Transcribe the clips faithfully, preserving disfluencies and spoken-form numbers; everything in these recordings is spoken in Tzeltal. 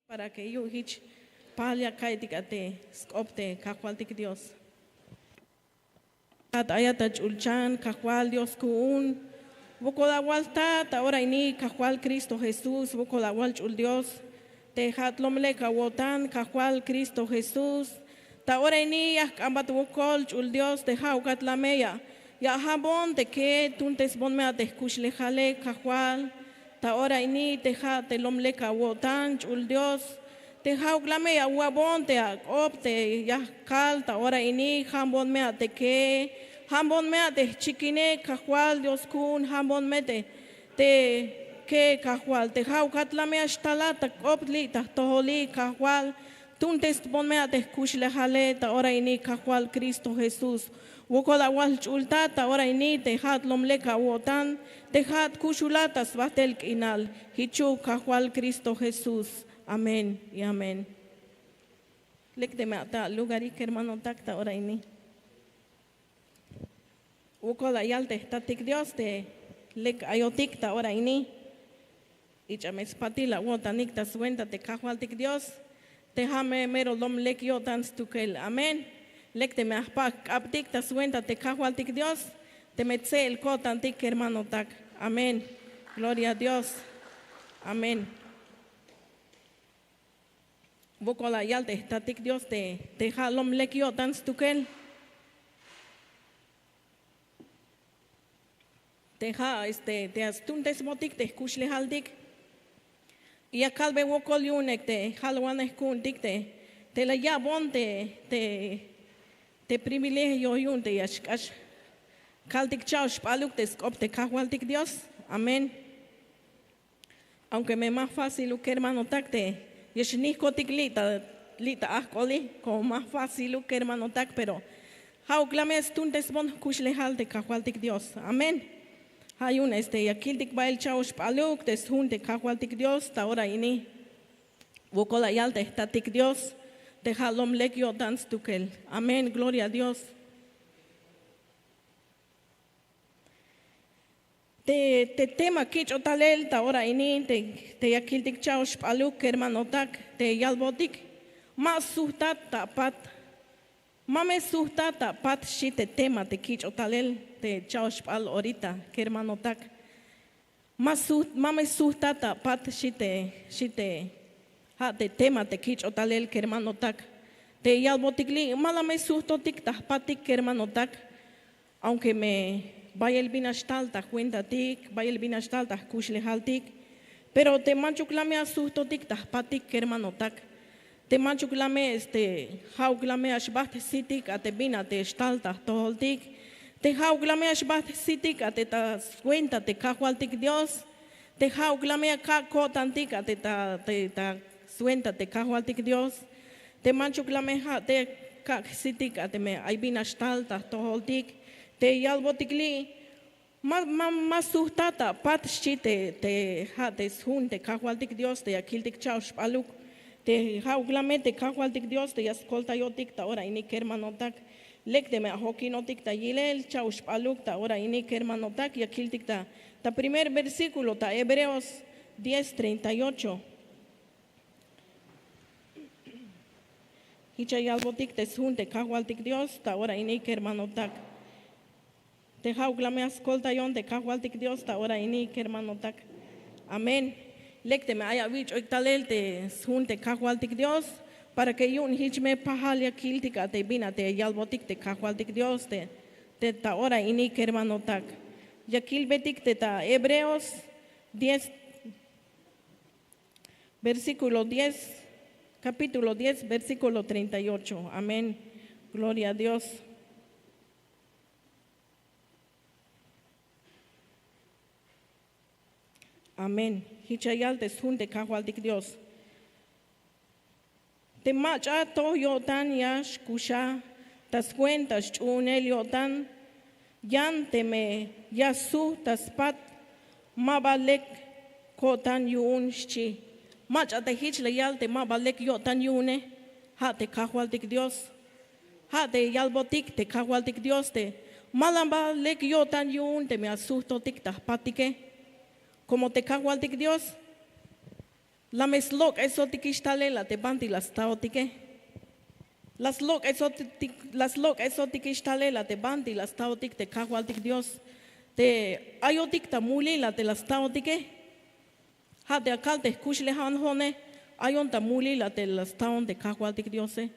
Para ke yu'un jich pajal ya ka'iytik a te sk'op te kajwaltik Dios. Ja'at ayat ta ch'ulchan, kajwal Dios ku'un. Wokol awal jtat ta ora ini, kajwal Cristo Jesús, wokol awal ch'ul Dios. Te ja'at lom lek awo'tan, kajwal Cristo Jesús. Ta ora ini ya jk'ambat wokol ch'ul Dios, te ja'ukat lame ya, ya ajambon te ke, tuntesbon me a te jkuxlejale, kajwal. Ta ora ini te ja'at te lom lek awo'tan ch'ul Dios. Te ja'uk lame ya awa'bon te ak'op te ya jkal ta ora ini, jambon me a te ke, jambon me a te jchikine, kajwal Dios ku'un, jambon me te, te ke, kajwal. Te ja'ukat lame ya xtalat ta k'op li' ta jtojoli, kajwal. Tuntesbon me a te jkuxlejale ta ora ini, kajwal Cristo Jesús. Wokol awal jch'ul jtat ta ora ini, te ja'at lom lek awo'tan, te ja'at kuxulat ta sbajtel k'inal. Jichuk, kajwal Cristo Jesús. Amén y amén. Lek teme ata lugarik, kermanotak, ta ora ini. Wokol ayal te jtatik Dios te lek ayotik ta ora ini. Ich'a me spatil awo'tanik ta swenta te kajwaltik Dios, te ja' me mero lom lek yo'tan stukel. Amén. Lek teme ajpak' k'abtik ta swenta te kajwaltik Dios, teme tse'el ko'tantik, kermanotak. Amén. Gloria a Dios. Amén. Wokol ayal te jtatik Dios te, te ja' lom lek yo'tan stukel. Te ja', este, te ya stuuntesbotik te jkuxlejaltik. Ya kalbe wokol yu'un ek te jalwanej ku'untik te, te la ya'bon te, te, te privilegio yu'un te ya xk'ax kaltik cha'oxp'aluk te sk'op te kajwaltik Dios. Amén. Aunque me ma fáciluk, kermanotak, te ya xnijkotik li' ta, li' ta ajk'oli, como ma fáciluk, kermanotak, pero ja'uk la me stuuntesbon jkuxlejal te kajwaltik Dios. Amén. Ja' yu'un, este, ya kiltik bael cha'oxp'aluk te sjun te kajwaltik Dios ta ora ini. Wokol ayal te jtatik Dios te ja' lom lek yo'tan stukel. Amén. Gloria a Dios. Te, te tema kich'otalel ta ora ini, te, te ya kiltik cha'oxp'aluk, kermanotak, te yalbotik: ma sujtat ta apat. Ma me sujtat ta apat, xchi te tema te kich'otalel te cha'oxp'al orita, kermanotak. Ma suj-, ma me sujtat ta apat, xchi te, xchi te, ja' te tema te kich'otalel, kermanotak. Te yalbotik li', ma la me sujtotik ta jpatik, kermanotak. Aunque me bayel bin ya xtal ta jwentatik, bayel bin ya xtal ta jkuxlejaltik, pero te manchuk la me asujtotik ta jpatik, kermanotak. Te manchuk la me, este, ja'uk la me ya xbajt jsitik a te bin a te xtal ta jtojoltik. Te ja'uk la me ya xbajt jsitik a te ta swenta te kajwaltik Dios. Te ja'uk la me ya kak' ko'tantik a te ta, te ta swenta te kajwaltik Dios. Te manchuk la me ja' te kak' jsitik a teme ay bin ya xtal ta jtojoltik. Te yalbotik li', ma, ma, ma sujtat ta apat, xchi te, te ja' te sjun te kajwaltik Dios te ya kiltik cha'oxp'aluk. Te ja'uk la me te kajwaltik Dios te ya skoltayotik ta ora ini, kermanotak. Lek teme ajokinotik ta yilel cha'oxp'aluk ta ora ini, kermanotak, ya kiltik ta, ta primer versículo ta Hebreos diez treinta y ocho. Jich ya yalbotik te sjun te kajwaltik Dios ta ora ini, kermanotak. Te ja'uk la me ya skoltayon te kajwaltik Dios ta ora ini, kermanotak. Amén. Lek teme ay awich'oik talel te sjun te kajwaltik Dios, para que yu'un jich me pajal ya kiltik a te bin a te ya yalbotik te kajwaltik Dios te, te ta ora ini, kermanotak. Ya kilbetik te ta Hebreos diez, versículo diez, capítulo diez, versículo treinta y ocho. Amén. Gloria a Dios. Amén. Jich ya yal te sjun te kajwaltik Dios. Te mach'a toj yo'tan ya xkuxa ta swenta sch'uhunel yo'tan, yan teme ya sujt ta spat, ma ba lek ko'tan yu'un, xchi. Mach'a te jich la yal te ma ba lek yo'tan yu'une, ja' te kajwaltik Dios. Ja' te yalbotik te kajwaltik Dios te ma la ba lek yo'tan yu'un teme ya sujtotik ta jpatike. Como te kajwaltik Dios La me slok'esotikix talel a te banti la staotike. La slok'esotik la slok'esotikix talel a te banti la staotik te kajwaltik dios. Te ayotik ta mulil a te la staotike. Ja' te akal te jkuxlejan jo'one ayon ta mulil a te la staon te kajwaltik diose.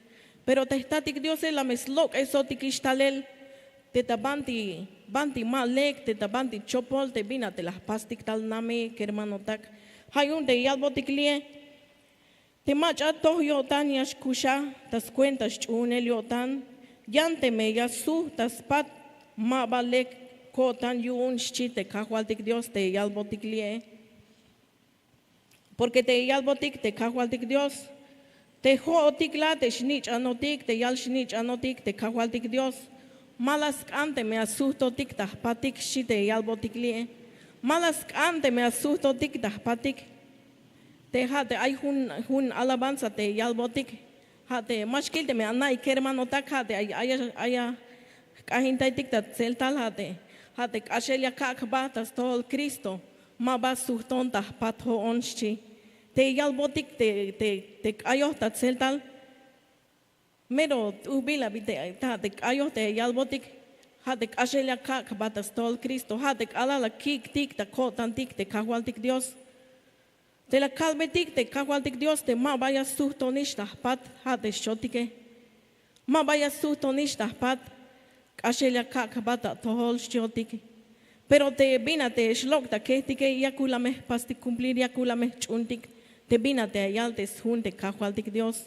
Pero te jtatik diose la me slok'esotikix talel. Te ta banti banti ma lek te ta banti chopol te bin a te la jpastik tal namey kermanotak. Ja' yu'un te yalbotik li'e. Te mach'a toj yo'tan ya xkuxa ta skuenta xch'uunel yo'tan. Yan teme ya sujt ta spat ma ba lek ko'tan yu'un xchi te kajwaltik dios te yalbotik li'e. Porke te yalbotik te kajwaltik dios te jo'otik la te xnich'anotik te yal xnich'anotik te kajwaltik dios. Ma la sk'an teme a sujtotik ta jpatik xchi te yalbotik li'e. Ma la sk'an teme a sujtotik ta jpatik. Te ja' te ay jun alabanza te yalbotik. Ja' te ma xkil teme ana'ik kermanotak ja' te ay ay jk'ajintaytik ta tseltal ja' te ja' te k'axel ya kak' jba ta stojol kristo. Ma ba sujton ta jpat jo'on xchi. Te yalbotik te k'ayoj ta tseltal. Mero t'ujbil a bi te ja' te k'ayoj te yalbotik. Ja' te k'axel ya kak' jba ta stojol kristo ja' te k'alal la kik'tik ta ko'tantik te kajwaltik dios. Te la kalbetik te kajwaltik dios te ma ba ya sujtonix ta jpat. Ja' te xchotike ma ba ya sujtonix ta jpat. K'axel ya kak' jba ta atojol xchotik. Pero te bin a te xlok' ta kejtike ya kula me jpastik kumplir ya kula me jch'uuntik. Te bin a te ya yal te sjun te kajwaltik dios.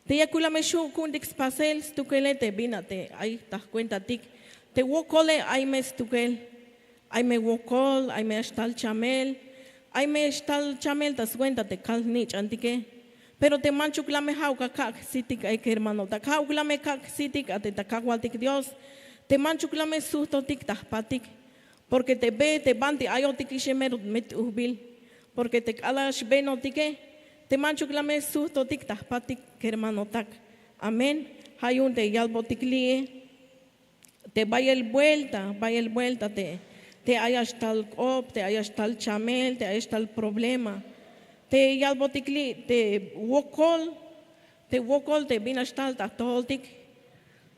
Te ya kula me xju' ku'untik spasel stukele te bin a te ay ta jkuentatik. Te wokole ay me stukel. Ay me wokol ay me ya xtal chamel. Ay me ya xtal chamel ta skuenta te kal jnich'antike. Pero te manchuk la me ja'uk akak' jsitik ay kermanotak ja'uk la me kak' jsitik a te ta kajwaltik dios. Te manchuk la me sujtotik ta jpatik. Porke te be te banti ayotik ixe mero me t'ujbil. Porke te k'alal xbenotike te manchuk la me sujtotik ta jpatik kermanotak. Amén. Ja' yu'un te yalbotik li'e. Te bayel buelta bayel buelta te ay ya xtal k'op te ay ya xtal chamel te ay ya xtal problema. Te yalbotik li' te wokol te wokol te bin ya xtal ta jtojoltik.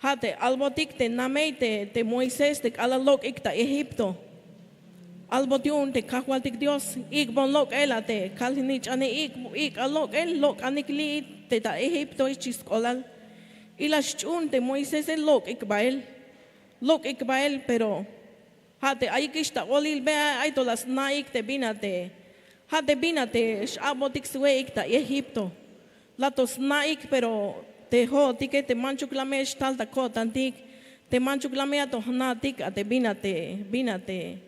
Ja' te albotik te namey te moisés te k'alal lok'ik ta egipto. Albot yu'un te kajwaltik dios ik'bon lok'el a te kal jnich'ane ik' a lok'el lok'anik li'i te ta egipto xchi sk'olal. Y la xch'uun te moisése lok'ik ba'el. Lok'ik ba'el pero ja' te ayikix ta olil be ay to la sna'ik te bin a te ja' te bin a te x'a'botik swe'ik ta egipto. La to sna'ik pero te jo'otike te manchuk la me xtal ta ko'tantik. Te manchuk la me ya to jna'tik a te bin a te bin a te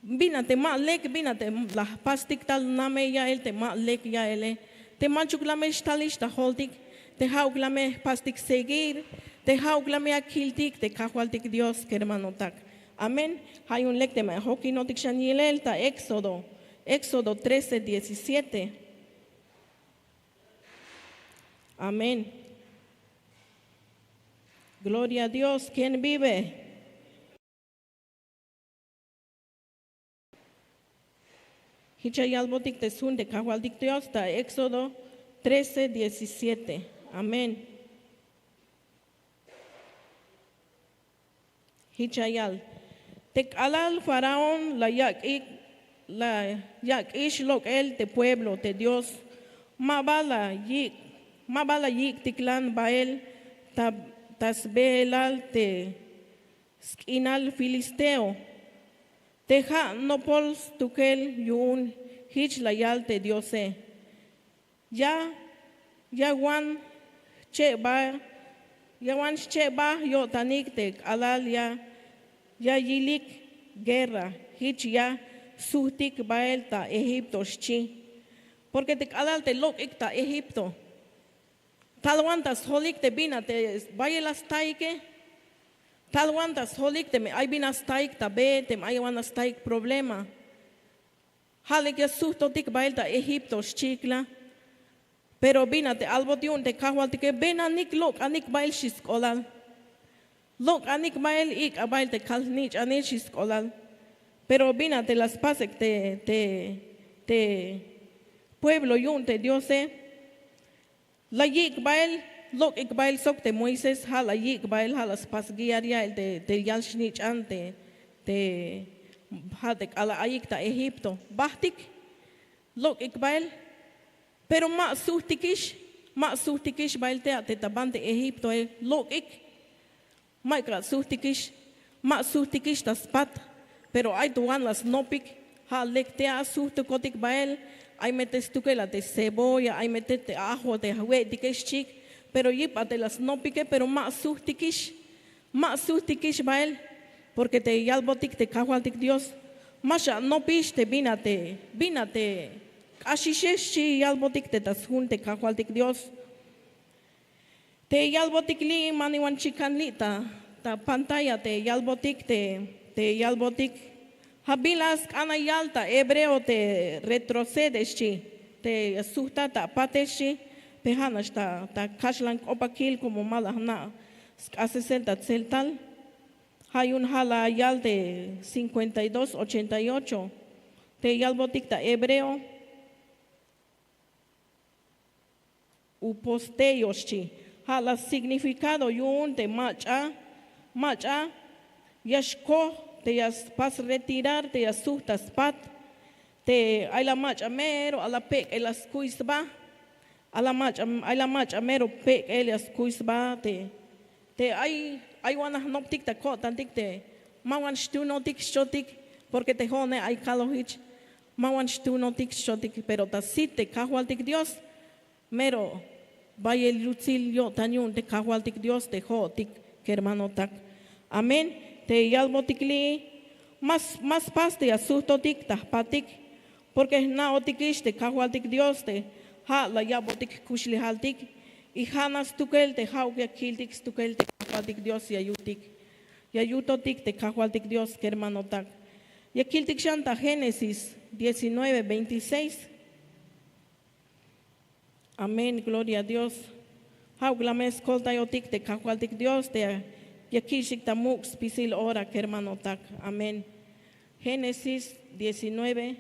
bin a te ma lek bin a te la jpastik tal namey ya'el te ma lek ya'ele. Te manchuk la me xtalix ta joltik. Te ja'uk la me jpastik seguir. Te ja'uk la me ya kiltik te kajwaltik dios kermanotak. Amén. Ja' yu'un lek teme ajokinotik xan yilel ta éxodo éxodo trece diecisiete. Amén. Gloria a dios quién vive. Jich ya yalbotik te sjun te kajwaltik dios ta éxodo trece diecisiete. Amén. Jich ya yal. Te k'alal faraón la yak'ik la yak'ix lok'el te pueblo te dios. Ma ba la yik' ma ba la yik'tiklan ba'el ta sbe'elal te sk'inal filisteo. Te ja' nopol stukel yu'un jich la yal te diose. Ya ya wan jchebaj ya wan xchebaj yo'tanik te k'alal ya ya yilik guerra jich ya sujtik ba'el ta egipto xchi. Porke te k'alal te lok'ik ta egipto talwan ta sjolik te bin a te bayel a staike. Talwan ta sjolik teme ay bin a staik ta be teme ay wan a staik problema. Ja' lek ya sujtotik ba'el ta egipto xchiik la. Pero bin a te albot yu'un te kajwaltike benanik lok'anik ba'el xchi sk'olal. Lok'anik ba'el ik'a ba'el te kal jnich'anil xchi sk'olal. Pero bin a te la spasek te te te pueblo yu'un te diose. La yik' bael, lok'ik bael sok te moisés ha la yik' bael ha la spas guiar ya'el te yal snich'an te ha te k'alal ayik ta egipto bahtik. Lok'ik bael. Pero ma suhtikix, ma suhtikix bael te a te ta banti egiptoe lok'ik. Mayuk a suhtikix, ma suhtikix ta spat. Pero ay to wan la snopik. Ha lek te a suhtukotik bael. Ay me te stukel a te cebolla ay me te ajo te jwe'tike xchik. Pero yip a te la snopike pero ma suhtikix. Ma suhtikix bael. Porke te yalbotik te kajwaltik dios, ma xanopix te bin a te bin a te k'axixe xchi yalbotik te ta sjun te kajwaltik dios. Te yalbotik li' ma niwan chikan li' ta pantalla te yalbotik te yalbotik. Ha bila sk'an a yal ta hebreo te retrocede xchi. Te suhta ta apate xchi. Pe ha nax ta kaxlan k'opakil komo ma la jna' sk'asesel ta tseltal. Ha yu'un ha la yal te cinkuenta y dos ochenta y ocho. Te yalbotik ta hebreo. Uposteyo xchi. Ha la signifikado yu'un te mach'a mach'a ya xkoj te ya spas retirar te ya suht ta spat. Te ay la mach'a mero a la pek'el la skuy sba. Ay la mach'a mero pek'el ya skuy sba te te ay ay wan la jnoptik ta ko'tantik te ma wan xtuunotik xchotik. Porke te ho'one ay kalojich ma wan xtuunotik xchotik pero ta sit te kajwaltik dios. Mero bayel yutsil yo'tan yu'un te kajwaltik dios te ho'otik kermanotak. Amén. Te yalbotik li'i ma spas te ya sujtotik ta jpatik. Porke jna'otikix te kajwaltik dios te ha' la ya'botik jkuxlejaltik. Y ha nax stukel te ha'uk ya kiltik stukel te kajwaltik dios ya yutik ya yutotik te kajwaltik dios kermanotak. Ya kiltik xan ta génesis diecinueve veintiséis. Amén gloria a dios. Ha'uk la me skoltayotik te kajwaltik dios te ya ki'xik ta muk' spisil ora kermanotak. Amén. Génesis diecinueve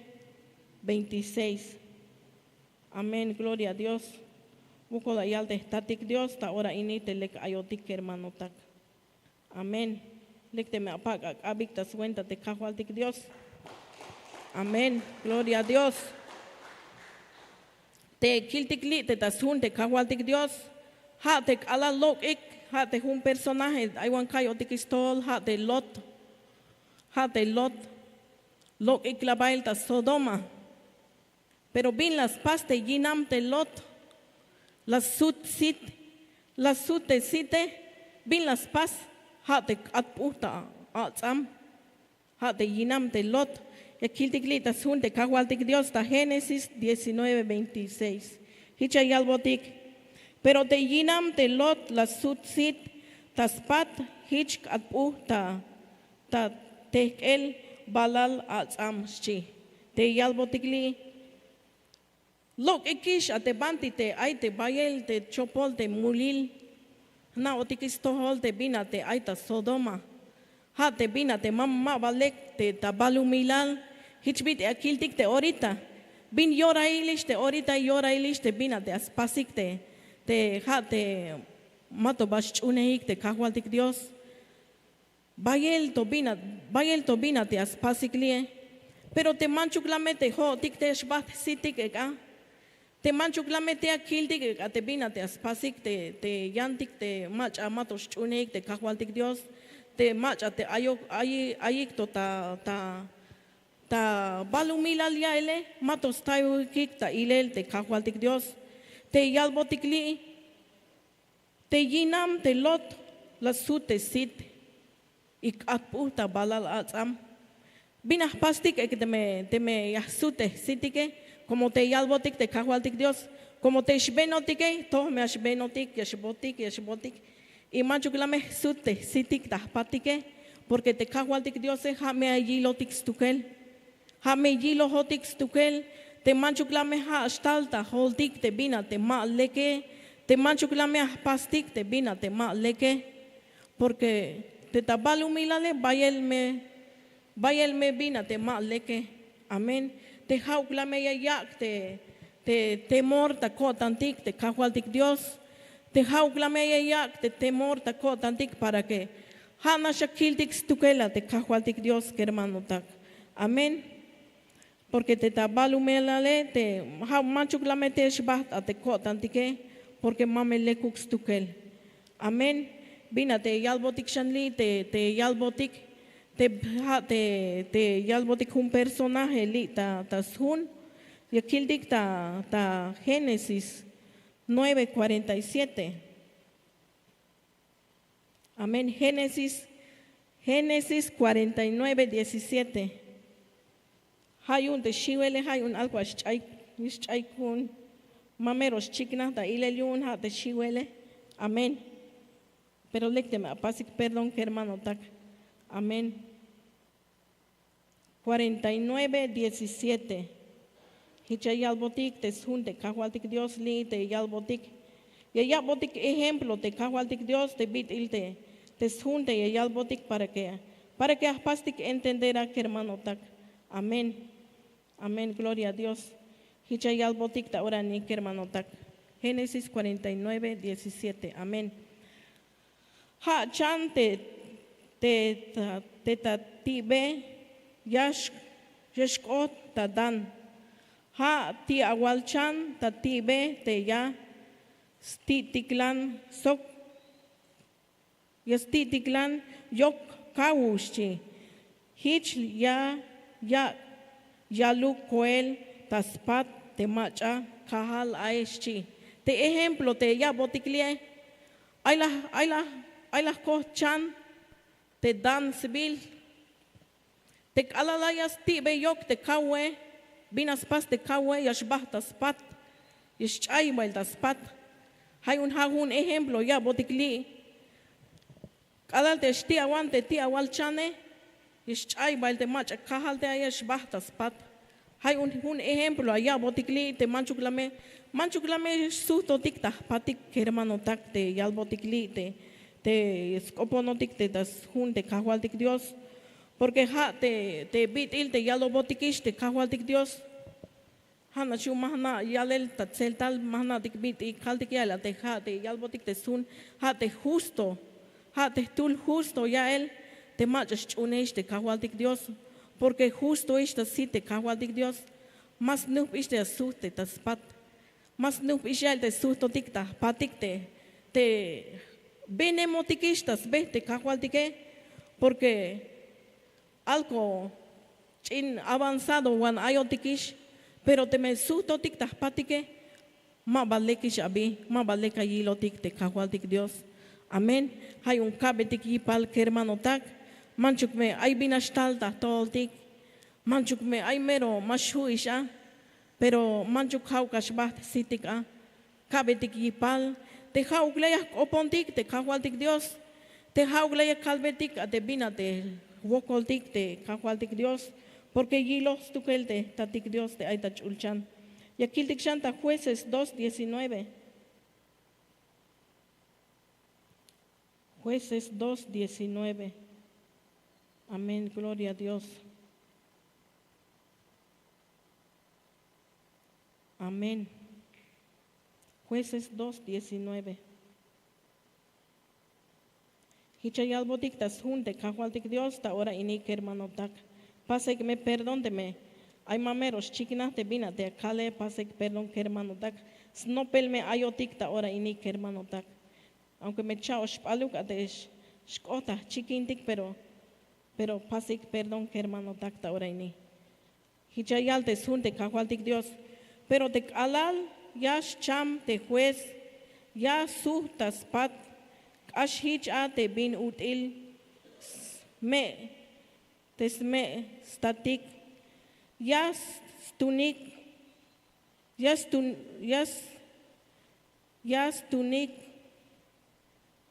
veintiséis. Amén gloria a dios. Wokol la yal te jtatik dios ta ora ini te lek ayotik kermanotak. Amén. Lek teme apak' ak'abik ta swenta te kajwaltik dios. Amén gloria a dios. Te kiltik li' te ta sjun te kajwaltik dios ha' te k'alal lok'ik. Ha' te jun personaje ay wan ka'yotik stojol ha' te lot. Ha' te lot. Lok'ik la bael ta sodoma. Pero bin la spas te yinam te lot. La sut sit. La sut te site. Bin la spas. Ha' te k'at p'uj ta ats'am. Ha' te yinam te lot. Ya kiltik li' ta sjun te kajwaltik dios ta génesis diecinueve veintiséis. Hich ya yalbotik. Pero te yinam te lot la sut sit ta spat. Hich k'at p'uj ta ta tehk'el balal ats'am xchi. Te yalbotik li' lok'ikix a te banti te ay te bayel te chopol te mulil. Jna'otikix stojol te bin a te ay ta sodoma. Ha' te bin a te ma ba lek te ta balumilal. Hich bit'il a kiltik te orita. Bin yorailix te orita yorailix te bin a te a spasik te te ha' te ma to ba sch'uhunejik te kajwaltik dios. Bayel to bin a bayel to bin a te a spasik li'e. Pero te manchuk la me te ho'otik te xbajt' sitik ek a. Te manchuk la me te a kiltik ek a te bin a te a spasik te yantik te mach'a ma to sch'uhunejik te kajwaltik dios. Te mach'a te ayok ayik to ta ta ta balumilal ya'ele ma to stayojik ta ilel te kajwaltik dios. Te yalbotik li' te yinam te lot la sut te sit. Y k'at p'uj ta balal ats'am. Bin a jpastik ek teme ya jsut te sitike? Komo te yalbotik te kajwaltik dios komo te xbenotike toj me a xbenotik ya xbotik ya xbotik. Y manchuk la me jsut te sitik ta jpatike. Porke te kajwaltik diose ha' me a yilotik stukel. Ha' me yilojotik stukel. Te manchuk la me ha' xtal ta joltik te bin a te ma leke. Te manchuk la me a jpastik te bin a te ma leke. Porke te ta balumilale bayel me bayel me bin a te ma leke. Amén. Te ha'uk la me ya yak' te te temor ta ko'tantik te kajwaltik Dios. Te ja'uk la me ya yak' te temor ta ko'tantik para ke ja' nax ya kiltik stukel a te kajwaltik Dios kermanotak. Amén. Porke te ta balumelale te ja' manchuk la me te xbajt' a te ko'tantike, porke ma me lekuk stukel. Amén. Bin a te yalbotik xan li' te yalbotik te ja' te yalbotik jun personaje li' ta sjun. Ya kiltik ta génesis nueve cuarenta y siete. Amén génesis génesis cuarenta y nueve diecisiete. Ja' yu'un te xiwele ja' yu'un algo a xch'ay xch'ay ku'un. Ma mero xchiknaj ta ilel yu'un ja' te xiwele. Amén. Pero lek teme apasik perdón kermanotak. Amén. Cuarenta y nueve diecisiete. Jich ya yalbotik te sjun te kajwaltik Dios li' te yalbotik. Ya ya'botik ejemplo te kajwaltik Dios te bit'il te sjun te ya yalbotik para ke para ke ajpastik entender a kermanotak. Amén. Amén gloria a Dios. Jich ya yalbotik ta ora ini kermanotak. Génesis cuarenta y nueve diecisiete. Amén. Ja' chan te te ta ti'be ya xk'ot ta dan. Ja' ti'awal chan ta ti'be te ya sti'tiklan sok ya sti'tiklan yok kawu xchi. Jich ya ya yaluk koel ta spat te mach'a kajal ae xchi. Te ejemplo te ya'botik li'e ay la ay la ay la jkojt chan te dan sbiil. Te k'alal la ya sti'bey yok te kawe bin a spas te kawe ya xbajt ta spat. Ya xch'ay bael ta spat. Ja' yu'un ja' jun ejemplo ya'botik li'. K'alal te xti'awan te ti'awal chane ya xch'ay bael te mach'a kajal te ay ya xbajt ta spat. Ja' yu'un jun ejemplo a ya'botik li' te manchuk la me manchuk la me xsujtotik ta jpatik kermanotak te yalbotik li' te te sk'oponotik te ta sjun te kajwaltik Dios. Porke ja' te te bit'il te yalobotikix te kajwaltik Dios. Ja' nax yu'un ma jna' yalel ta tseltal ma jna'tik bit'il kaltik ya'el a te ja' te yalbotik te sjun. Ja' te justo ja' te jtul justo ya'el te mach'a xch'uunejix te kajwaltik Dios. Porke justoix ta sit te kajwaltik Dios. Ma snujp'ix te asujt te ta spat. Ma snujp'ix ya'el te sujtotik ta jpatik te te benemotikix ta sbejt te kajwaltike. Porke algo ch'in avanzado wan ayotikix. Pero teme sujtotik ta jpatike ma ba lekix abi ma ba lek ayilotik te kajwaltik Dios. Amén. Ja' yu'un kabetik yipal kermanotak. Manchuk me ay bin a xtal ta jtojoltik. Manchuk me ay mero ma xju'ix a. Pero manchuk ja'uk a xbajt' sitik a. Kabetik yipal te ja'uk la ya jk'opontik te kajwaltik Dios. Te ja'uk la ya kalbetik a te bin a te jwokoltik te kajwaltik Dios. Porke yiloj stukel te tatik Dios te ay ta ch'ulchan. Ya kiltik xan ta jueces dos diecinueve. Jueces dos diecinueve. Amén gloria a Dios. Amén. Jueces dos diecinueve. Jich ya yalbotik ta sjun te kajwaltik Dios ta ora ini kermanotak. Pasek me perdón teme ay ma mero xchiknaj te bin a te akale pasek perdón kermanotak. Snopel me ayotik ta ora ini kermanotak. Aunke me cha'ox xp'aluk a te xk'ot ta jchikintik pero pero pasik perdón kermanotak ta ora ini. Jich ya yal te sjun te kajwaltik Dios. Pero te k'alal ya xcham te juez ya sujt ta spat. K'ax jich a te bin ut'il sme' te sme' statik ya stunik ya stun ya ya stunik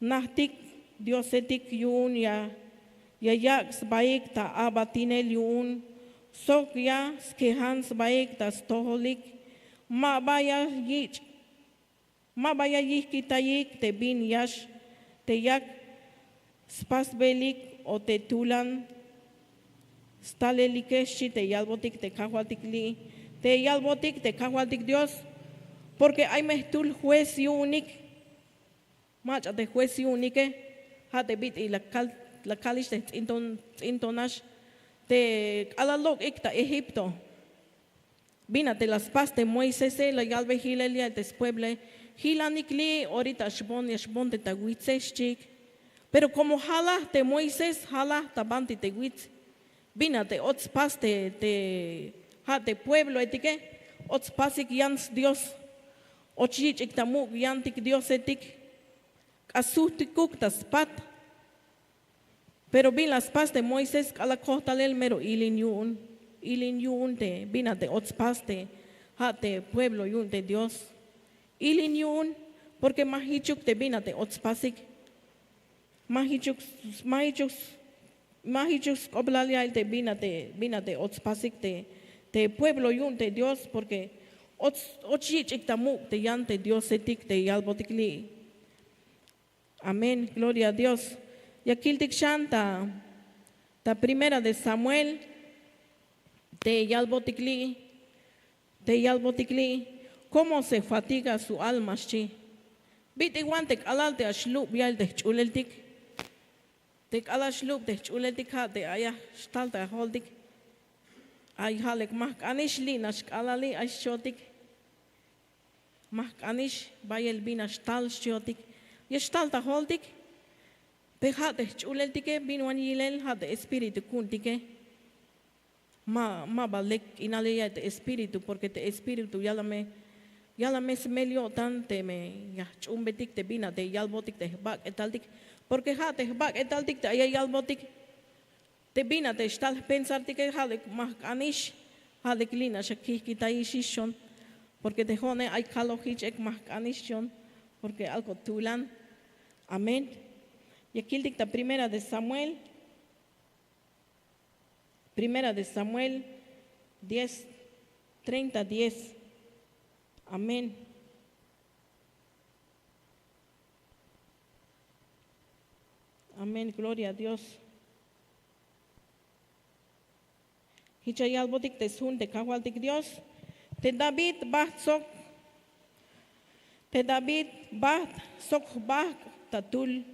najtik diosetik yu'un ya ya yak' sbaik ta abatinel yu'un sok ya skejan sbaik ta stojolik. Ma ba ya yich' ma ba ya yijkitayik te bin yax te yak spasbelik o te tulan stalelikej xchi te yalbotik te kajwaltik li'i. te yalbotik te kajwaltik Dios, porke ay me jtul juez yu'unik. Mach'a te juez yu'unike, ja' te bit'il la kal, la kalix te jts'inton, ts'intonax te k'alal lok'ik ta Egipto. Bin a te la spas te Moisese, la yalbe jilel ya'el te spuebloe: Jilanik li', orita xbon ya xbon te ta witse, xchiik. Pero komo jalaj te Moisés, jalaj ta banti te wits. Bin a te och spas te, te ja' te puebloetike, och spasik yan sDios. Och yich'ik ta muk' yantik diosetik. K'ax sujtikuk ta spat. Pero bin la spas te Moisés, k'alal kojtalel mero ilin yu'un. Ilin yu'un te bin a te och spas te ja' te pueblo yu'un te Dios. Ilin yu'un, porke ma jichuk te bin a te och spasik. Ma jichuk, ma jichuk, ma jichuk sk'oplal ya'el te bin a te, bin a te och spasik te, te pueblo yu'un te Dios, porke och, och yich'ik ta muk' te yan te diosetik te yalbotik li'. Amén, gloria a Dios. Ya kiltik xan ta, ta Primera de Samuel te yalbotik li', te yalbotik li': Cómo se fatiga su alma, xchi. Bit'il wan te k'alal te a xlub ya'el te jch'uleltik. Te k'alal xlub te jch'uleltik, ja' te ay a xtal ta joltik. Ay ja' lek ma jk'anix, li' nax k'alal li' ay xchiotik. Ma jk'anix, bayel bin a xtal xchiotik. Ya xtal ta joltik. Pe ja' te jch'uleltike, bin wan yilel, ja' te espíritu ku'untike. Ma, ma ba lek k'inale ya'el te espíritu, porke te espíritu ya la me, ya la me smel yo'tan teme ya jch'uunbetik te bin a te yalbotik te jbak'etaltik. Porke ja' te jbak'etaltik te ay a yalbotik. Te bin a te xtal jpensartike, ja' lek ma jk'anix, ja' lek li' nax a kijkitayix xon. Porke te jo'one ay kaloj jich ek ma jk'anix xon. Porke algo tulan. Amén. Ya kiltik ta Primera de Samuel. Primera de Samuel diez, treinta, diez. Amén. Amén, gloria a Dios. Jich a yalbotik te sjun te kajwaltik Dios. Te David bajt sok, te David bajt sok jbajk' ta tul,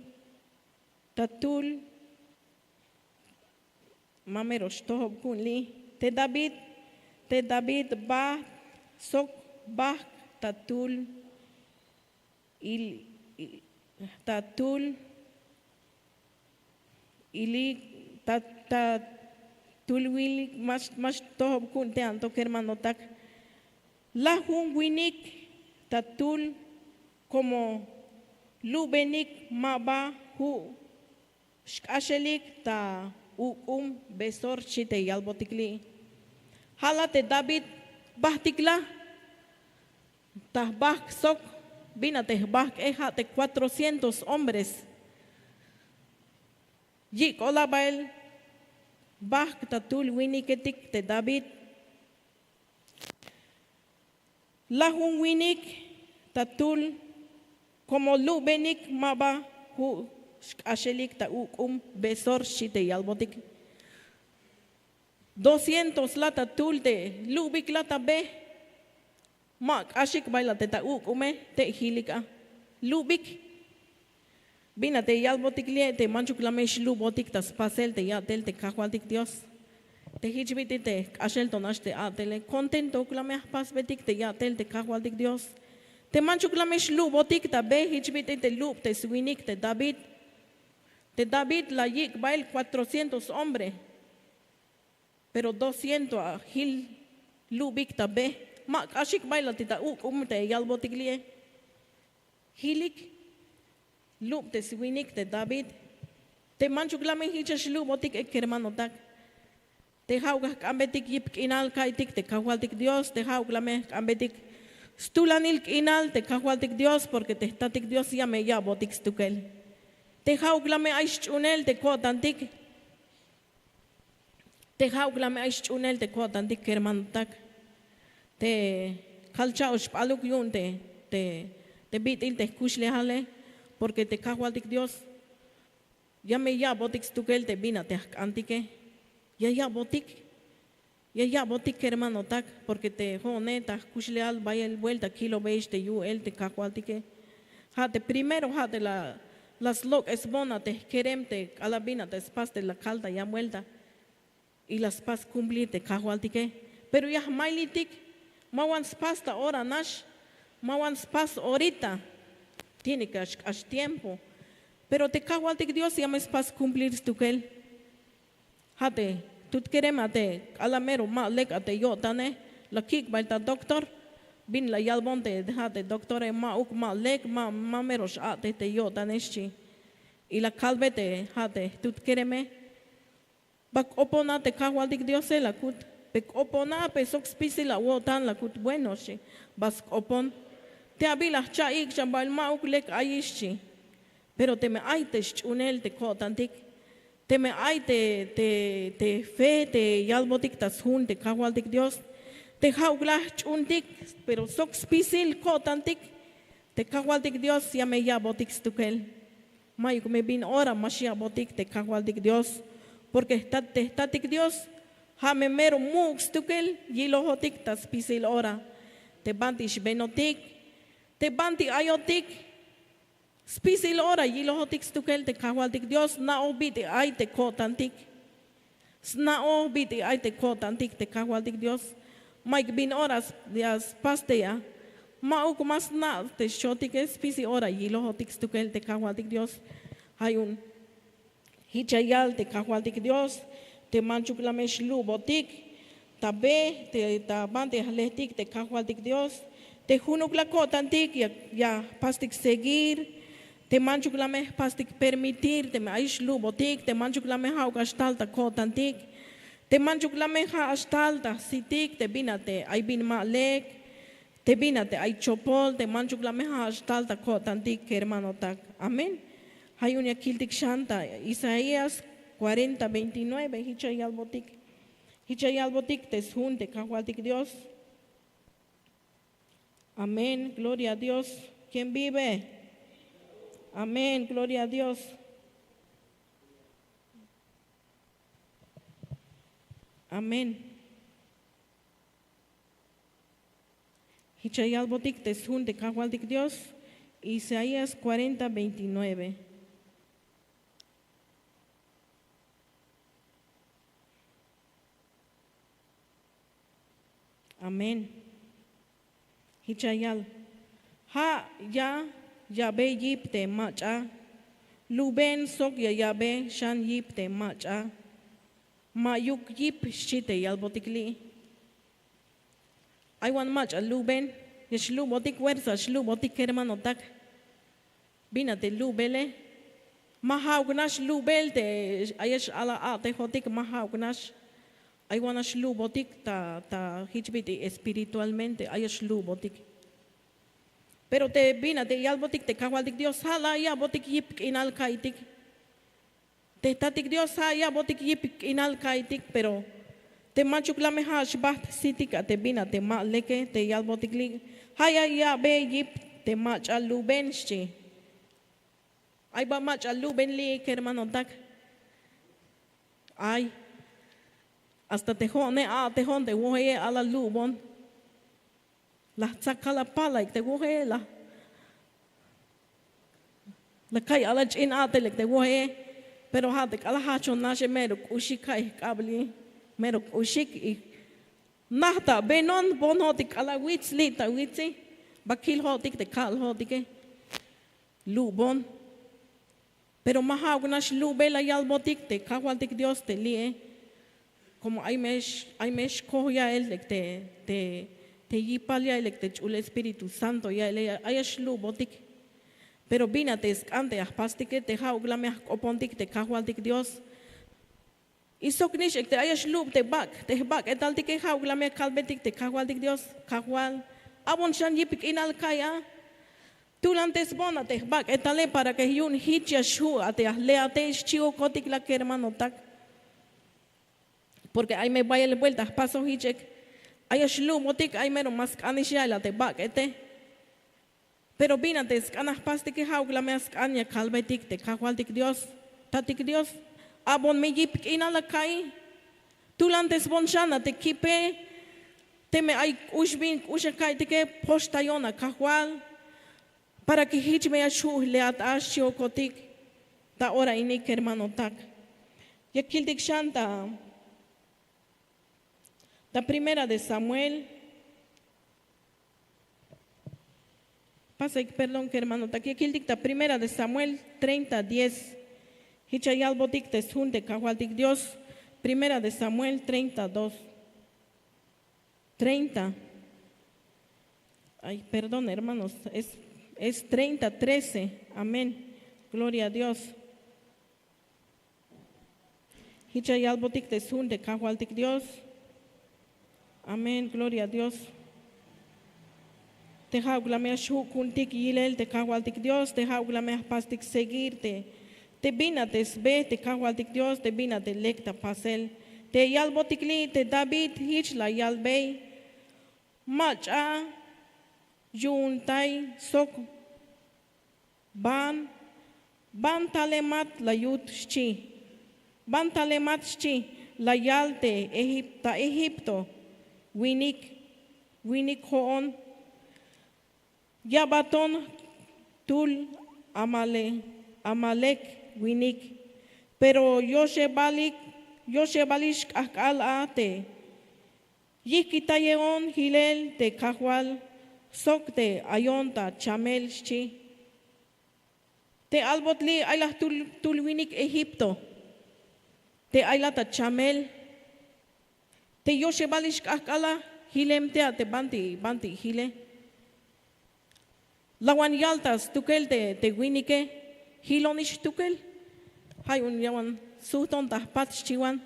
ta tul Ma mero xtojob ku'un li'. Te David, te David bajt sok bajk' ta tul, il, ta tul, ilik, ta, ta tul wilik, ma, ma xtojob ku'un te anto kermanotak. Laj jun winik ta tul, komo lubenik ma ba ju' xk'axelik ta uk'um Besor, xchi te yalbotik li'. Ja' la te David bajtik la ta jbajk' sok. Bin a te jbajk'e? Ja' te cuatrocientos hombres. Yik'ol a bael bajk' ta tul winiketik te David. Laj jun winik ta tul, komo lubenik ma ba ju' xk'axelik ta uk'um Besor, xchi te yalbotik. Doscientos la ta tul te lubik la ta be. Ma k'axik bael a te ta uk'ume, te' jilik a lubik. Bin a te yalbotik li'e? Te manchuk la me xlubotik ta spasel te ya'tel te kajwaltik Dios. Te jich bit'il te jk'axel to nax te a'tele, contentouk la me jpasbetik te ya'tel te kajwaltik Dios. Te manchuk la me xlubotik ta be, jich bit'il te lub te swinik te David. Te David la yik' bael cuatrocientos hombre. Pero doscientos a jil lubik ta be. Ma k'axik bael a te ta uk'um te yalbotik li'e. Jilik lub te swinik te David. Te manchuk la me jich a xlubotik, ek kermanotak. Te ja'uk a jk'anbetik yip k'inal ka'iytik te kajwaltik Dios, te ja'uk la me jk'anbetik stulanil k'inal te kajwaltik Dios, porke te jtatik Dios ya me ya'botik stukel. Te ja'uk la me ay sch'uunel te ko'tantik. Te ja'uk la me ay sch'uunel te ko'tantik kermanotak. Te kal cha'oxp'aluk yu'un te, te, te bit'il te jkuxlejale, porke te kajwaltik Dios ya me ya'botik stukel te bin a te jk'antike. Ya ya'botik. Ya ya'botik kermanotak, porke te jo'one ta jkuxleal bayel buelta kilobeyex te yu'el te kajwaltike. Ja' te primero ja' te la slok'esbon a te jkerem te k'alal bin a te spas te la kal ta yan buelta. Y la spas kumplir te kajwaltike. Pero ya jmaylitik, ma wan spas ta ora nax, ma wan spas orita. Tiene ke xk'ax tiempo. Pero te kajwaltik dios ya me spas kumplir stukel. Ja' te tut kerem a te k'alal mero ma lek a te yo'tane, la kik'bay ta doktor. Bin la yalbon te ja' te doktore, ma'uk ma lek ma mero x'a'tej te yo'tane xchi. Y la kalbe te ja' te tut kereme. Ba k'opona te kajwaltik diose la kut. Pe k'opona pe sok spisil awo'tan la kut bueno xchi. Ba sk'opon. Te abil la jcha' ik'xan bael ma'uk lek ayix xchi. Pero teme ay te sch'uhunel te ko'tantik, teme ay te fe te yalbotik ta sjun te kajwaltik dios, te ja'uk la jch'uhuntik, pero sok spisil ko'tantik, te kajwaltik dios ya me ya'botik stukel. Mayuk me bin ora ma xya'botik te kajwaltik dios. Porke te jtatik dios ja' me mero mu'uk stukel yilojotik ta spisil ora. Te banti xbenotik, te banti ayotik, spisil ora yilojotik stukel te kajwaltik dios. Sna'oj bit'il ay te ko'tantik. Sna'oj bit'il ay te ko'tantik te kajwaltik dios. Mayuk bin ora ya spas te ya, ma'uk ma sna' te xchotike spisil ora yilojotik stukel te kajwaltik dios. Ja' yu'un jich ya yal te kajwaltik dios, te manchuk la me xlu'botik ta be, ta banti ya jlejtik te kajwaltik dios. Te junuk la ko'tantik ya jpastik seguir. Te manchuk la me jpastik permitir teme ay xlu'botik, te manchuk la me ja'uk ax tal ta ko'tantik, te manchuk la me ja' ax tal ta jsitik te bin a te ay bin ma lek, te bin a te ay chopol, te manchuk la me ja' ax tal ta ko'tantik kermanotak. Amén. Ja' yu'un ya kiltik xan ta isaías cuarenta veintinueve. Jich ya yalbotik, jich ya yalbotik te sjun te kajwaltik dios. Amén gloria a dios. Quién vive? Amén gloria a dios. Amén. Jich ya yalbotik te sjun te kajwaltik dios. Isaías cuarenta veintinueve. Amén. Jich ya yal, ja' ya ya'be yip te mach'a luben sok ya ya'be xan yip te mach'a ma'yuk yip xchi te yalbotik li'i. Ay wan mach'a luben, ya xlu'botik fuerza xlu'botik kermanotak. Bin a te lu'bele? Ma ja'uk nax lu'bel te ay ya x'alaj a'tejotik ma ja'uk nax. Ay wan nax lu'botik ta jich bit'il espiritualmente ay ya xlu'botik. Pero te bin a te yalbotik te kajwaltik dios ja' la ya'botik yip k'inal ka'iytik. Te jtatik dios ja' ya'botik yip k'inal ka'iytik pero te manchuk la me ja' xbajt' jsitik a te bin a te ma leke te yalbotik li', ja' ya ya'be yip te mach'a luben xchi. Ay ba mach'a luben li' kermanotak. Ay, hasta te jo'one a'tejon te wojeye ala lu'bon. La jtsakal apala ek te wojeye la, la ka'y ala ch'in a'tel ek te wojeye. Pero ja' te k'alal jajchon naxe mero k'uxik ka'y jk'ab li', mero k'uxik. Najta benon bon jo'tik k'alal wits li' ta witsi. Ba kil jo'tik te ka'al jo'tike lu'bon. Pero ma ja'uk nax lu'bel la yalbotik te kajwaltik dios te li'e. Komo ay me xkoj ya'el te yipal ya'el te ch'ul espíritu santo ya'ele ay ya xlu'botik. Pero bin a te sk'an te ya jpastike te ja'uk la me ya jk'opontik te kajwaltik dios. Y sok nix ek te ay ya xlub te bak' te jbak'etaltike ja'uk la me ya kalbetik te kajwaltik dios, kajwal, abon xan yip k'inal ka'iy a. Tulantesbon a te jbak'etale para ke yu'un jich ya xju' a te ya jle'ate xchi'okotik la kermanotak. Porke ay me bayel buelta jpasoj jich ek ay ya xlu'botik ay mero ma sk'anix ya'el a te bak'ete. Pero bin a te sk'an ya jpastike ja'uk la me ya sk'an ya kalbetik te kajwaltik dios, tatik dios, abon me yip k'inal la ka'iy. Tulan te sbon xan a te kipe, teme ay k'ux bin k'ux a ka'iytike, poxtayon a Kajwal para que jich me ya xju' jle'at a xchi'okotik. Ta ora ini kermanotak, ya kiltik xan ta ta primera de Samuel. Pasek perdón kermanotak, ya kiltik ta primera de Samuel treinta diez. Jich ya yalbotik te sjun te Kajwaltik Dios. Primera de Samuel treinta dos, treinta. Ay perdón hermanos, es treinta trece. Amén. Gloria a Dios. Jich ya yalbotik te sjun te Kajwaltik Dios. Amén, gloria a Dios. Te ja'uk la me ya xju' ku'untik yilel te Kajwaltik Dios, te ja'uk la me ya jpastik seguir te te bin a te sbe te Kajwaltik Dios, te bin a te lek ta pasel. Te yalbotik li' te David jich la yalbey: mach'a yu'untay sok ban ban talemat la yut xchi. Ban talemat xchi la yal te ta Egipto winik, winik jo'on ya'baton jtul Amalek winik. Pero yoxebalix k'ajk'al a te yijkitayeon jilel te Kajwal sok te ayon ta chamel xchi. Te albot li' ay la jtul winik Egipto te ay la ta chamel. Te yoxebalix k'ajk'al a jilem te a te banti banti jile. Lawan yal ta stukel te winike jilonix jtukel. Ja' yu'un yawan sujton ta jpat xchiwan.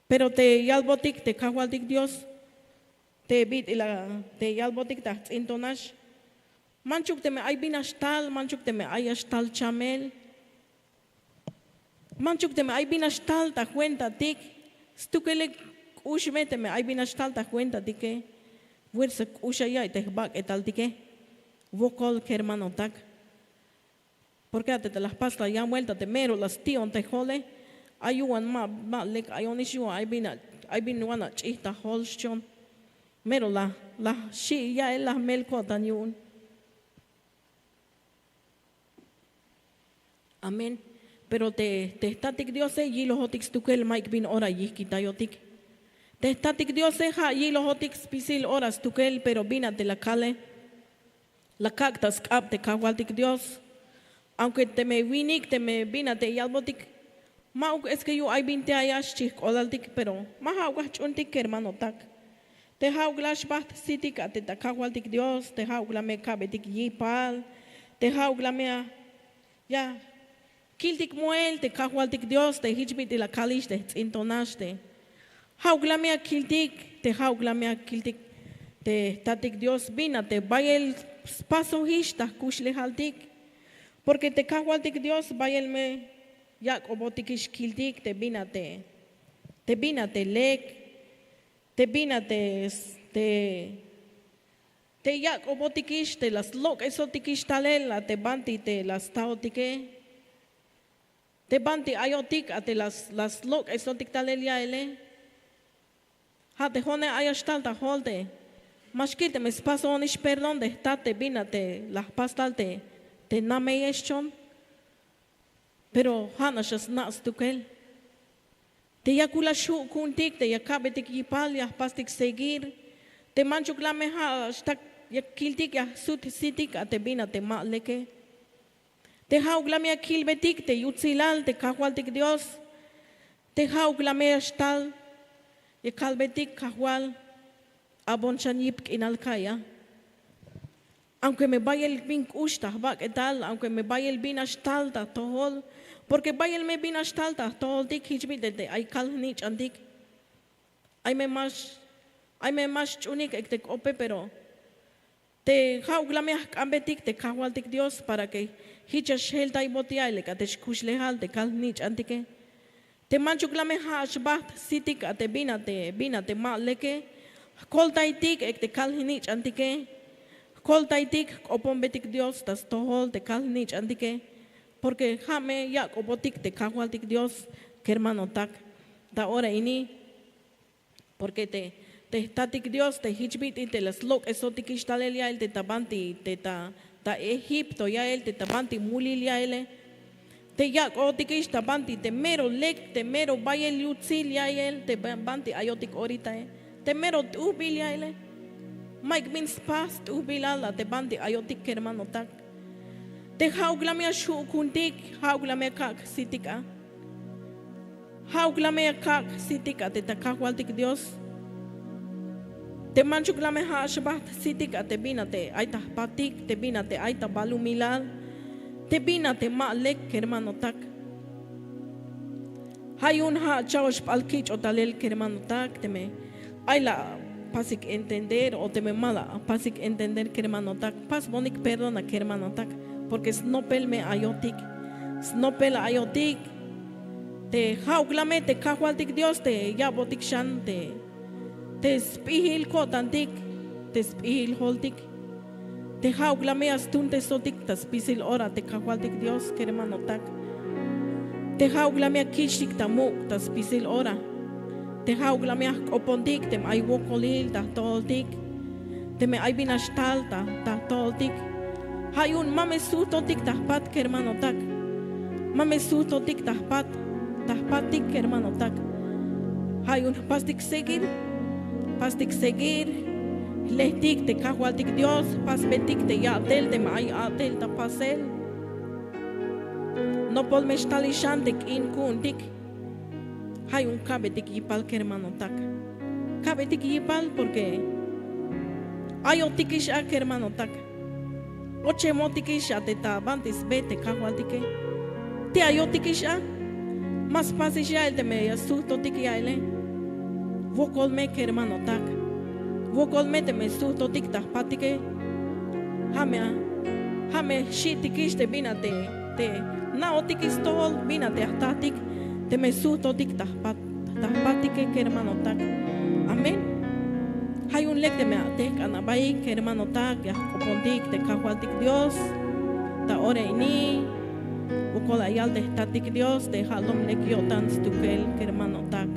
Pero te yalbotik te Kajwaltik Dios te bit'il a te yalbotik ta jts'intonax: manchuk teme ay bin a xtal, manchuk teme ay a xtal chamel, manchuk teme ay bin a xtal ta jwentatik. Stukele k'ux me teme ay bin a xtal ta jwentatike. Fuerza k'ux a ya'iy te jbak'etaltike. Wokol kermanotak. Porke a te la jpas la yan buelta te mero la sti'on te jole, ay yu'un ma lek ayonix yu'un ay bin wan ach'ij ta jol xchon. Mero la xi' ya'el la jmel ko'tan yu'un. Amén. Pero te jtatik diose yilojotik stukel mayuk bin ora yijkitayotik. Te jtatik diose ja' yilojotik spisil ora stukel pero bin a te la kale. La kak' ta sk'ab te kajwaltik dios. Aunke teme winik teme bin a te yalbotik, ma'uk es ke yu'un ay bin te ay a xchi jk'olaltik pero ma ja'uk a jch'uuntik kermanotak. Te ja'uk la xbajt sitik a te ta kajwaltik dios te ja'uk la me kabeytik yipal. Te ja'uk la me a ya kiltik moel te kajwaltik dios te jich bit'il la kalix te jts'intonax te ja'uk la me a kiltik te ja'uk la me a kiltik. Te jtatik dios bin a te bayel spasojix ta jkuxlejaltik. Porke te kajwaltik dios bayel me yak'obotikix kiltik te bin a te te bin a te lek te bin a te te yak'obotikix te la slok'esotikix talel a te banti te la staotike. Te banti ayotik a te la slok'esotik talel ya'ele. Ja' te jo'one ay a xtal ta jol te ma xkil teme spasojonix perdón te jtat te bin a te la jpas tal te nameyex chon. Pero ja' nax a sna' stukel te yakuk la xju' ku'untik te ya kabeytik yipal ya jpastik seguir. Te manchuk la me ja' xtak ya kiltik ya jsut sitik a te bin a te ma leke. Te ja'uk la me ya kilbeytik te yutsilal te kajwaltik dios. Te ja'uk la me ya xtal ya kalbeytik kajwal. Abon xan yip k'inal ka'iy a. Aunke me bayel bin k'ux ta jbak'etal aunke me bayel bin a xtal ta jtojol. Porke bayel me bin a xtal ta jtojoltik jich bit'il te ay kal jnich'antik. Ay me ma xch'unik ek te k'ope pero te ja'uk la me ya jk'ambetik te kajwaltik dios para ke jich ya xjeltaybot ya'el ek a te xkuxlejal te kal jnich'antike. Te manchuk la me ja' xbajt sitik a te bin a te bin a te ma leke. Jkoltaytik ek te kal jnich'antike. Jkoltaytik jk'oponbetik dios ta stojol te kal jnich'antike. Porke ja' me yak'obotik te kajwaltik dios. Kermanotak, ta ora ini Porke te te jtatik dios te jich bit'il te la slok'esotikix talel ya'el te ta banti te ta ta egipto ya'el te ta banti mulil ya'ele. Te yak'otikix ta banti te mero lek te mero bayel yutsil ya'el te banti ayotik oritae. Te mero t'ujbil ya'ele. Mayuk bin spas t'ujbilal a te banti ayotik kermanotak. Te ja'uk la me ya xju'kuntik ja'uk la me ya kak' sitik a. Ja'uk la me ya kak' sitik a te ta kajwaltik dios. Te manchuk la me ja' xbajt sitik a te bin a te ay ta jpatik te bin a te ay ta balumilal. Te bin a te ma lek kermanotak. Ja' yu'un ja' cha'ox p'al kich'o talel kermanotak teme ay la pasik entender o teme ma la pasik entender kermanotak pasbonik perdona kermanotak. Porke snopel me ayotik. Snopel ayotik. Te ja'uk la me te kajwaltik dios te ya'botik xan te te sp'ijil ko'tantik te sp'ijil joltik. Te ja'uk la me ya stuntesotik ta spisil ora te kajwaltik dios kermanotak. Te ja'uk la me ya kich'tik ta muk' ta spisil ora. Te ja'uk la me ya jk'opontik teme ay wokolil ta jtojoltik. Teme ay bin ya xtal ta ta jtojoltik. Ja' yu'un ma me sujtotik ta jpat kermanotak. Ma me sujtotik ta jpat ta jpatik kermanotak. Ja' yu'un jpastik seguir. Jpastik seguir. Jlejtik te kajwaltik dios jpasbetik te ya'tel teme ay a'tel ta pasel. Nopol me xtalix xan te k'in ku'untik. Ja' yu'un kabetik yipal kermanotak. Kabetik yipal porke ayotikix a kermanotak. Ochemotikix a te ta banti sbe te kajwaltike. Te ayotikix a. Ma spasix ya'el teme ya sujtotik ya'ele. Wokol me kermanotak. Wokol me teme sujtotik ta jpatike. Ja' me a ja' me jxi'tikix te bin a te te na'otikix stojol bin a te ya jtatik. Teme sujtotik ta jpat ta jpatike kermanotak. Amén. Ja' yu'un lek teme atejk'an abaik kermanotak ya jk'opontik te kajwaltik dios. Ta ora ini wokol ayal te jtatik dios te ja' lom lek yo'tan stukel kermanotak.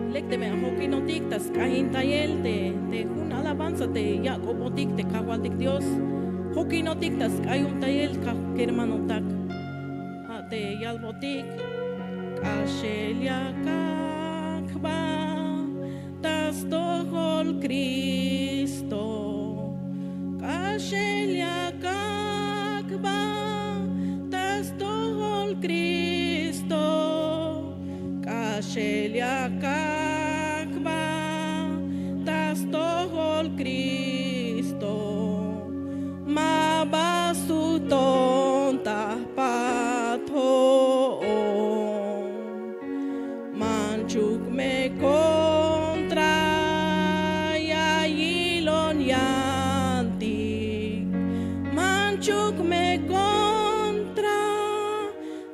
Lek teme ajokinotik ta sk'ajintayel te jun alabanza te yak'obotik te kajwaltik dios. Jokinotik ta sk'ayontayel kermanotak. Ja' te yalbotik. K'axel ya kak' jba ta stojol kristo. K'axel ya kak' jba ta stojol kristo. K'axel ya kak' jba ta stojol kristo. Ma ba sujton ta jpat jo'on. Manchuk me kontra ya yilon yantik. Manchuk me kontra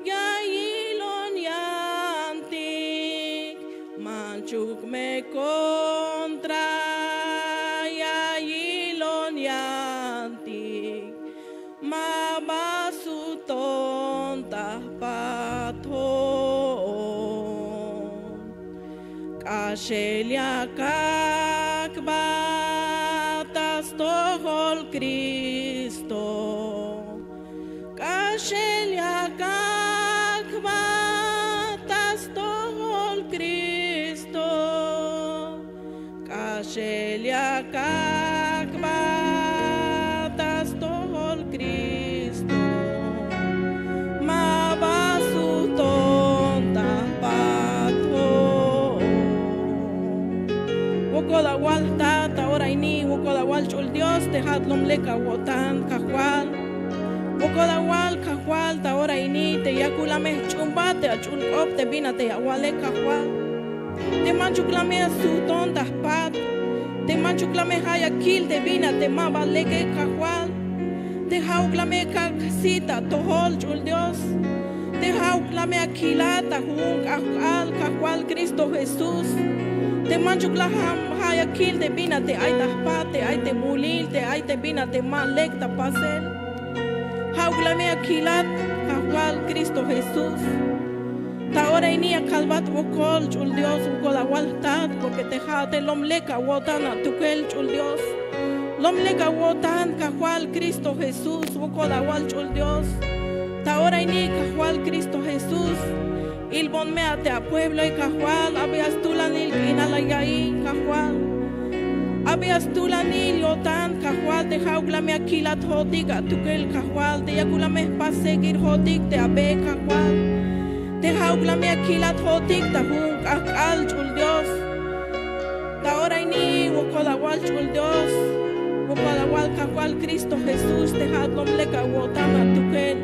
ya yilon yantik. Manchuk me kontra ya yilon yantik. Ma ba sujton ta jpat jo'on. K'axel ya kak' jba ta stojol kristo. K'axel ya kak' jba ta stojol kristo. K'axel ya kak' jba ta stojol kristo. Ma ba sujton ta jpat jo'on. Wokol awal jtat ta ora ini wokol awal ch'ul dios te ja' lom lek awo'tan kajwal. Wokol awal kajwal ta ora ini te yakuk la me jch'uunbat te ach'ul k'op te bin a te ya awale kajwal. Te manchuk la me ya sujton ta jpat. Te manchuk la me ja' ya kil te bin a te ma ba leke kajwal. Te ja'uk la me kak' sit ta atojol ch'ul Dios. Te ja'uk la me akilat ta jun k'ajk'al Kajwal Cristo Jesús. Te manchuk la ja' ya kil te bin a te ay ta jpat, te ay te mulil, te ay te bin a te ma lek ta pasel. Ja'uk la me akilat Kajwal Cristo Jesús. Ta ora ini ya kalbat wokol ch'ul Dios, wokol awal jtat, porque te ja'at te lom lek awo'tan atukel ch'ul Dios. Lom lek awo'tan Kajwal Cristo Jesús, wokol awal ch'ul Dios. Ta ora ini Kajwal Cristo Jesús, ilbon me a te apuebloe Kajwal, abi a stulanil k'inal la ya'iy Kajwal. Abi a stulanil yo'tan Kajwal, te ja'uk la me akilat jo'otik atukel Kajwal, te yakuk la me jpas seguir jo'otik te abe Kajwal. Te ja'uk la me akilat jo'otik ta jun k'ajk'al ch'ul Dios. Ta ora ini wokol awal ch'ul Dios, wokol awal Kajwal Cristo Jesús, te ja'at lom lek awo'tan atukel.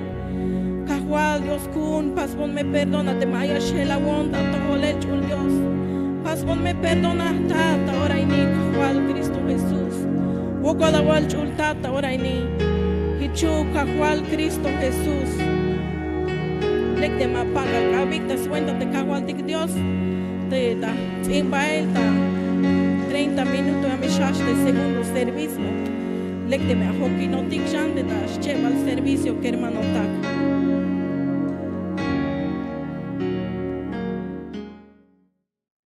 Kajwal Dios ku'un, pasbon me perdón a te ma ay a xjelawon ta atojolel ch'ul Dios. Pasbon me perdón a jtat ta ora ini Kajwal Cristo Jesús. Wokol awal ch'ul jtat ta ora ini. Jichuk Kajwal Cristo Jesús. Lek te ma pax ak'abik ta swenta te Kajwaltik Dios, te ta ts'in bael ta treinta minuto ya me xjajch te segundo servicio. Lek teme ajokinotik xan te ta schebal servicio kermanotak.